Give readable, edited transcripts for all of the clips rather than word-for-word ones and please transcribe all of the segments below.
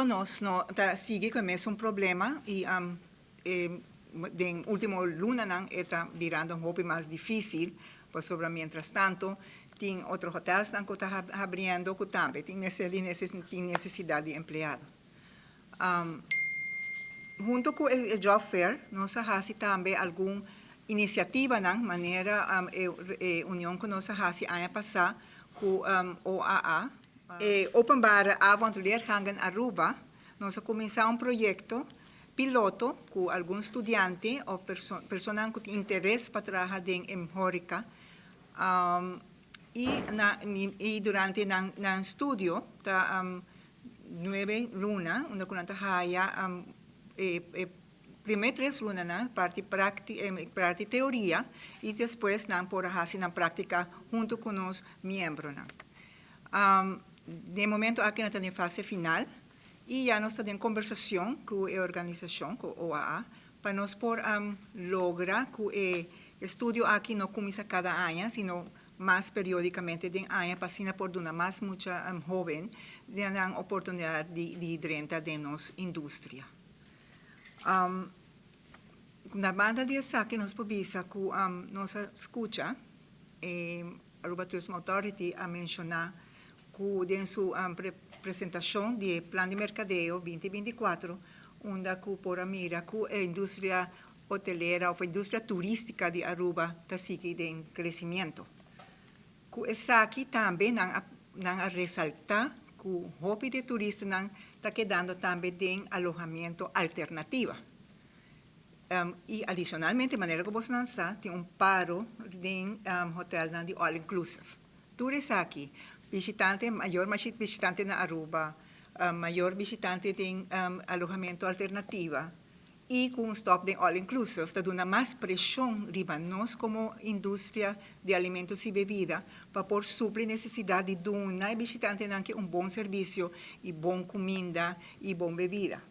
Nos no ta sigui ku e mesun problema i den último lunanan e ta birando un hopi mas difísil, pasobra mientras tanto tin otro hotelsnan ku ta habriendo ku tambe tin nesesidat di empleado. Hunto ku e job fair nos a hasi tambe algun inisiativanan manera e union ku nos a hasi aña pasá ku OAA, e Openbare Avond Leergangen Aruba. Nos a kuminsá un proyekto piloto ku algun studiante òf personanan ku tin interes pa traha den e horeca i na i durante nan nan studio ta 9 luna, unda ku nan ta haya e promé 3 lunanan parti parti teoria i despues nan por hasi nan práktika huntu ku nos miembronan. Den momento aki nan ta den fase final i ya nos ta den kombersashon ku e organisashon, ku OAA, pa nos por logra ku e estudio aki no kuminsá kada aña, sino mas periódikamente den aña, pa asina por duna mas mucha hóben nan oportunidat di drenta den nos industria. Na banda di esaki nos por bisa ku nos a skucha Aruba Tourism Authority a menshoná ku den su presentashon di plan di merkadeo 2024, unda ku por a mira ku e industria hotelera òf industria turístika di Aruba ta sigui den kresementu. Ku esaki tambe nan a resaltá ku hopi di turistanan ta kedando tambe den alohamentu alternativo. I adishonalmente, manera ku boso sa, tin un paro den hotelnan di all inclusive. Tur esaki, bishitante, mayor bishitante na Aruba, mayor bishitante den alohamentu alternativo i ku un stop den all inclusive, ta duna mas preshon riba nos komo industria di alimento i bebida pa por supli nesesidat di duna e bishitantenan un bon servisio i bon kuminda i bon bebida.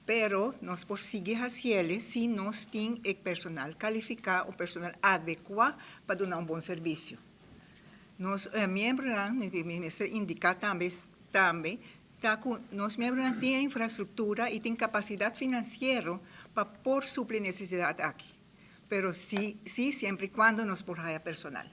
Pero nos por sigui hasié si nos tin e personal kualifiká òf personal adekuá pa duna un bon servisio. Nos miembronan, mester indiká tambe, ta ku nos miembronan tin infrastruktura i tin kapasidat finansiero pa por supli nesesidat aki. Pero si, semper i kuando nos por haya personal.